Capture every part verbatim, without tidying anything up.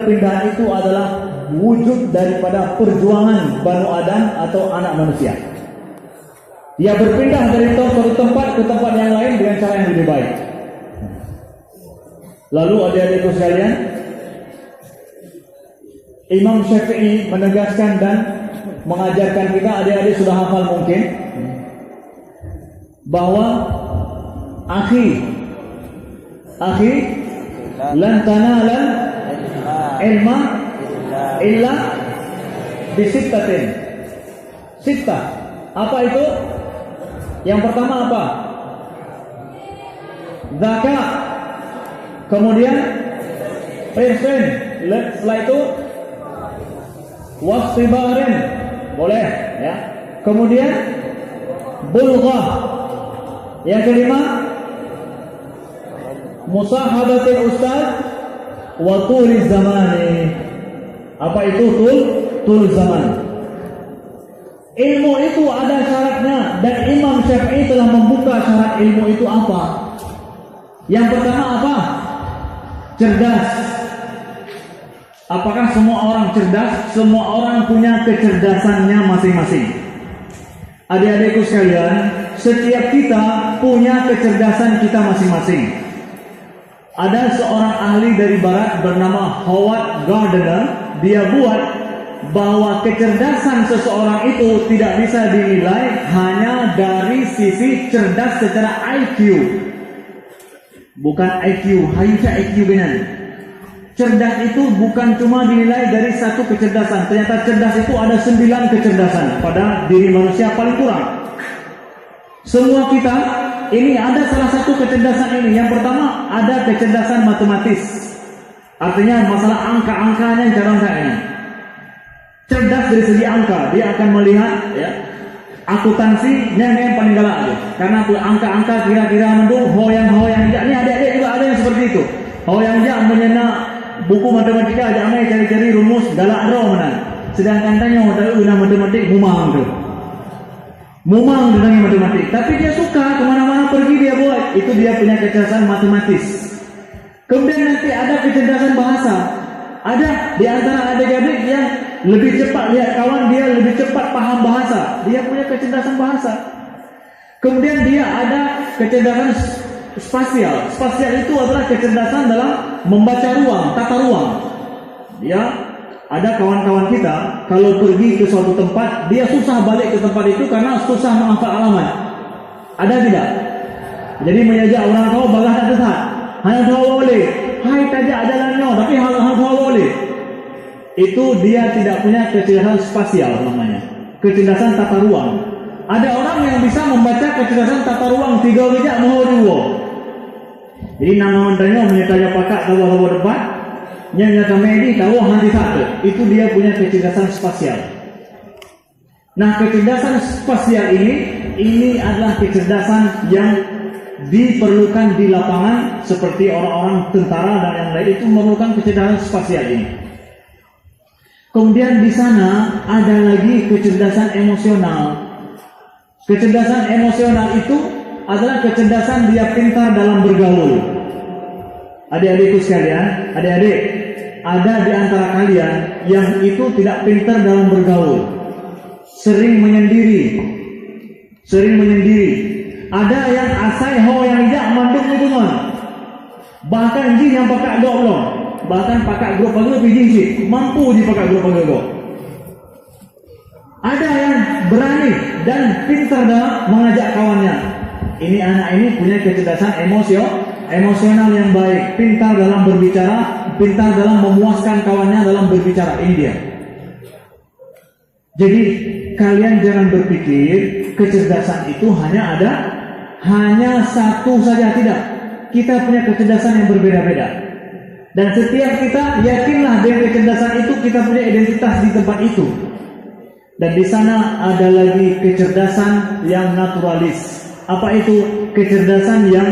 Perpindahan itu adalah wujud daripada perjuangan Banu Adam atau anak manusia. Ia berpindah dari suatu tempat ke tempat yang lain dengan cara yang lebih baik. Lalu, adik-adikku sekalian, Imam Syafi'i menegaskan dan mengajarkan kita, adik-adik sudah hafal mungkin, bahwa akhi, akhi, lan tanalal ilma illa bisittatin. Sittah. Apa itu? Yang pertama apa? Zaka. Kemudian ihsan. Le- Setelah itu wastibarin. Boleh, ya. Kemudian bulghah. Yang kelima, musahabatil ustaz wa tuli zamani. Apa itu tul tul zaman? Ilmu itu ada syaratnya, dan Imam Syafi'i telah membuka syarat ilmu itu apa. Yang pertama apa? Cerdas. Apakah semua orang cerdas? Semua orang punya kecerdasannya masing-masing. Adik-adikku sekalian, setiap kita punya kecerdasan kita masing-masing. Ada seorang ahli dari barat bernama Howard Gardner. Dia buat bahwa kecerdasan seseorang itu tidak bisa dinilai hanya dari sisi cerdas secara I Q. Bukan I Q, hayu sa I Q geunan. Cerdas itu bukan cuma dinilai dari satu kecerdasan. Ternyata cerdas itu ada sembilan kecerdasan pada diri manusia paling kurang. Semua kita ini ada salah satu kecerdasan ini. Yang pertama, ada kecerdasan matematis. Artinya masalah angka-angkanya cara ini. Cerdas dari segi angka, dia akan melihat, ya, akuntansi nyan nyang paling galak je. Karena apa? Angka-angka kira-kira mandum, ho nyang, ho nyang jak ni, adik-adik juga ada yang seperti itu. Ho nyang jak meunyoe na buku matematika, jak mai cari-cari rumus, galak droe meunan. Sedangkan tanyoe, tak na matematik, mumang tu. Mumang tentang matematik, tapi dia suka ke mana-mana pergi dia buat. Itu dia punya kecerdasan matematis. Kemudian nanti ada kecerdasan bahasa. Ada di antara adik-adik yang lebih cepat lihat kawan, dia lebih cepat paham bahasa. Dia punya kecerdasan bahasa. Kemudian dia ada kecerdasan s- spasial. Spasial itu adalah kecerdasan dalam membaca ruang, tata ruang. Ya, ada kawan-kawan kita, kalau pergi ke suatu tempat, dia susah balik ke tempat itu karena susah menghafal alamat. Ada tidak? Jadi, meunyoe jak ureueng tho, bagaih that teusat. Hana tho awak boleh. Hai tajak jalan nyoe, tapi hana, hana tho awak boleh. Itu dia tidak punya kecerdasan spasial namanya. Kecerdasan tata ruang. Ada orang yang bisa membaca kecerdasan tata ruang, tiga geujak meuho diwoe. Jadi, nama tanyoe meunyoe tajak pakat saboh-saboh teumpat, nyang nyata medi tawoe hana satu. Itu dia punya kecerdasan spasial. Nah, kecerdasan spasial ini, ini adalah kecerdasan yang diperlukan di lapangan, seperti orang-orang tentara dan yang lain itu memerlukan kecerdasan spasial ini. Kemudian di sana ada lagi kecerdasan emosional. Kecerdasan emosional itu adalah kecerdasan dia pintar dalam bergaul. Adik-adikku sekalian, adik-adik, ada di antara kalian yang itu tidak pintar dalam bergaul, sering menyendiri, sering menyendiri. Ada yang asai ho nyang jak mandum nyoe deungon. Bahkan jih nyang pakat gob lom, bahkan pakat grup pageue pih jih cit, mampu jih pakat grup pageue gob. Ada yang berani dan pintar dalam mengajak kawannya. Ini anak ini punya kecerdasan emosio, emosional yang baik, pintar dalam berbicara, pintar dalam memuaskan kawannya dalam berbicara. Ini dia. Jadi, kalian jangan berpikir kecerdasan itu hanya ada, hanya satu saja, tidak. Kita punya kecerdasan yang berbeda-beda. Dan setiap kita, yakinlah, dengan kecerdasan itu kita punya identitas di tempat itu. Dan di sana ada lagi kecerdasan yang naturalis. Apa itu? Kecerdasan yang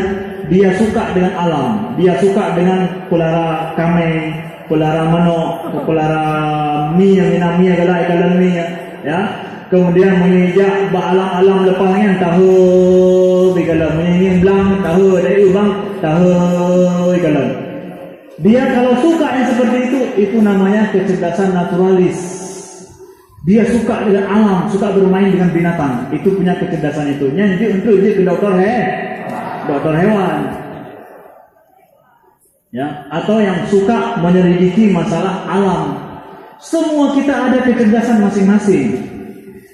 dia suka dengan alam. Dia suka dengan peulara kameng, peulara manok, peulara mie, nyang na mie galak ikalon mie, ya. Kemudian meunyoe jak bak alam-alam leupah nyan, tahe ikalon. Meunyoe ngieng blang, tahe, dari ubang, tahe ikalon. Dia kalau suka yang seperti itu, itu namanya kecerdasan naturalis. Dia suka dengan alam, suka bermain dengan binatang. Itu punya kecerdasan itu. Nyan jeuet untuk jeuet ke doktor he-, doktor hewan. Ya, atau yang suka menyelidiki masalah alam. Semua kita ada kecerdasan masing-masing.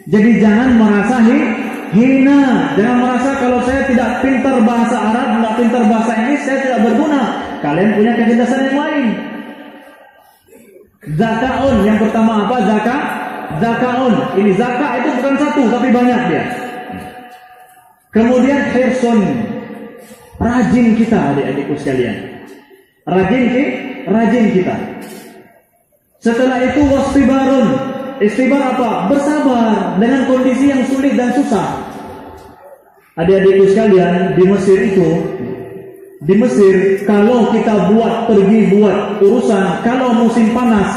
Jadi jangan merasa hi-, hina. Jangan merasa kalau saya tidak pintar bahasa Arab, tidak pintar bahasa Inggris, saya tidak berguna. Kalian punya kecerdasan yang lain. Zakaun, yang pertama apa? Zaka, zakaun. Ini zakat itu bukan satu, tapi banyak dia. Kemudian hirsun, rajin kita, adik-adikku sekalian. Rajin ki-, rajin kita. Setelah itu wastibarun. Istibar apa? Bersabar dengan kondisi yang sulit dan susah. Adik-adikku sekalian, di Mesir itu, di Mesir, kalau kita buat, pergi buat urusan, kalau musim panas,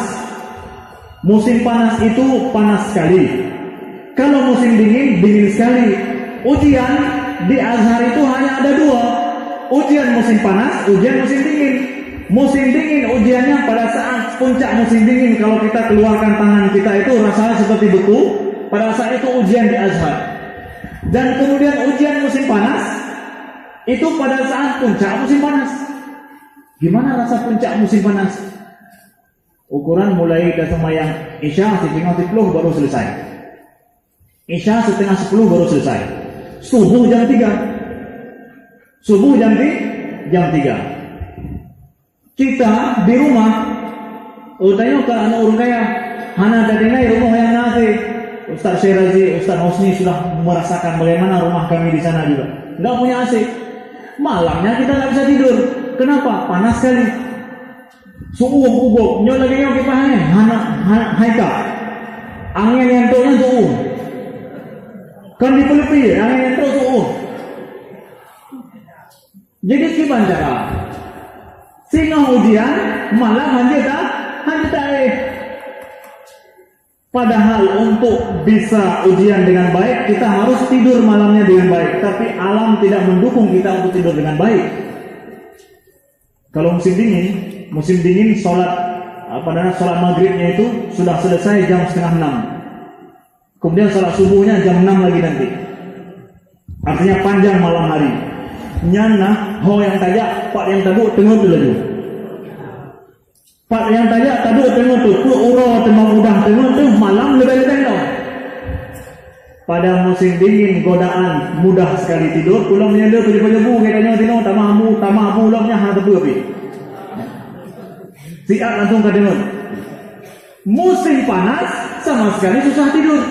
musim panas itu panas sekali. Kalau musim dingin, dingin sekali. Ujian di Azhar itu hanya ada dua. Ujian musim panas, ujian musim dingin. Musim dingin ujiannya pada saat puncak musim dingin, kalau kita keluarkan tangan kita itu rasanya seperti beku, pada saat itu ujian di Azhar. Dan kemudian ujian musim panas, itu pada saat puncak musim panas. Gimana rasa puncak musim panas? Ukuran mulai dari sembahyang Isya setengah sepuluh baru selesai. Isya setengah sepuluh baru selesai. Subuh jam tiga. Subuh jam ti-, jam tiga. Kita di rumah, oh, tanya ke anak orang kaya, hana teutinggai rumah yang na A C. Ustaz Syirazi, Ustaz Husni sudah merasakan bagaimana rumah kami di sana juga. Nggak punya A C. Malamnya kita nggak bisa tidur. Kenapa? Panas sekali. Su'uh ubok. Nyoe lagèe nyoe kipaih angèn. Hana, hana, haika. Angèn nyang trok nyan su'uh. Kon dipeuleupie, angèn nyang trok su'uh. Jadi kiban cara? Singoh ujian, malam hanjeuet ta-, hanjeuet taéh. Padahal untuk bisa ujian dengan baik, kita harus tidur malamnya dengan baik. Tapi alam tidak mendukung kita untuk tidur dengan baik. Kalau musim dingin, musim dingin salat, apa namanya, salat maghribnya itu sudah selesai jam setengah enam. Kemudian salat subuhnya jam enam lagi nanti. Artinya panjang malam hari. Nyan nah, ho nyang tajak, pat nyang taduek teungeut laju. Pat nyang tajak taduek teungeut tu, peue uroe teuma mudah teungeut tu, malam leubeh-leubeh lom. Pada musim dingin godaan mudah sekali tidur, ulôn meunyoe le beujeubeu-jeubeu geutanyoe tinoe tamah abu, tamah abu lom nyan hana teupeu pih. Siat langsung ka teungeut. Musim panas sama sekali susah tidur.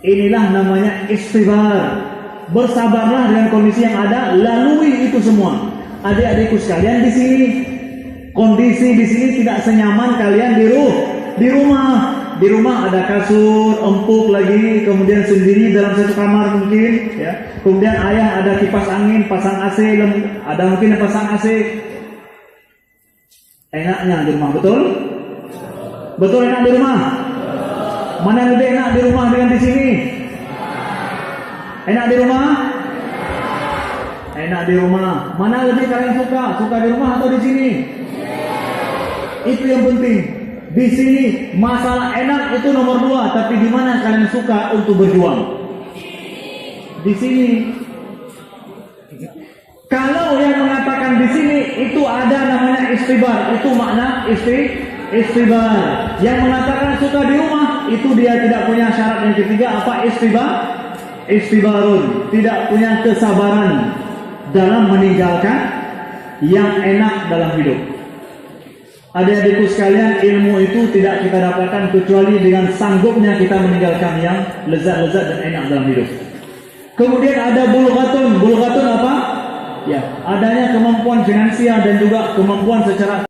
Inilah namanya istibar. Bersabarlah dengan kondisi yang ada, lalui itu semua. Adik-adikku sekalian, di sini, kondisi di sini tidak senyaman kalian di ru-, di rumah. Di rumah ada kasur, empuk lagi, kemudian sendiri dalam satu kamar mungkin, ya. Kemudian ayah ada kipas angin, pasang A C, lem-, ada mungkin yang pasang A C. Enaknya di rumah, betul? Betul enak di rumah? Mana lebih enak di rumah dengan di sini? Enak di rumah? Enak di rumah. Mana lebih kalian suka? Suka di rumah atau di sini? Itu yang penting. Di sini masalah enak itu nomor dua, tapi di mana kalian suka untuk berjuang? Di sini. Kalau yang mengatakan di sini itu ada namanya istibar, itu makna isti-, istibar. Yang mengatakan suka di rumah, itu dia tidak punya syarat yang ketiga, apa, istibar? Istibarun, tidak punya kesabaran dalam meninggalkan yang enak dalam hidup. Adik-adikku sekalian, ilmu itu tidak kita dapatkan kecuali dengan sanggupnya kita meninggalkan yang lezat-lezat dan enak dalam hidup. Kemudian ada bulghatun. Bulghatun apa? Ya, adanya kemampuan finansial dan juga kemampuan secara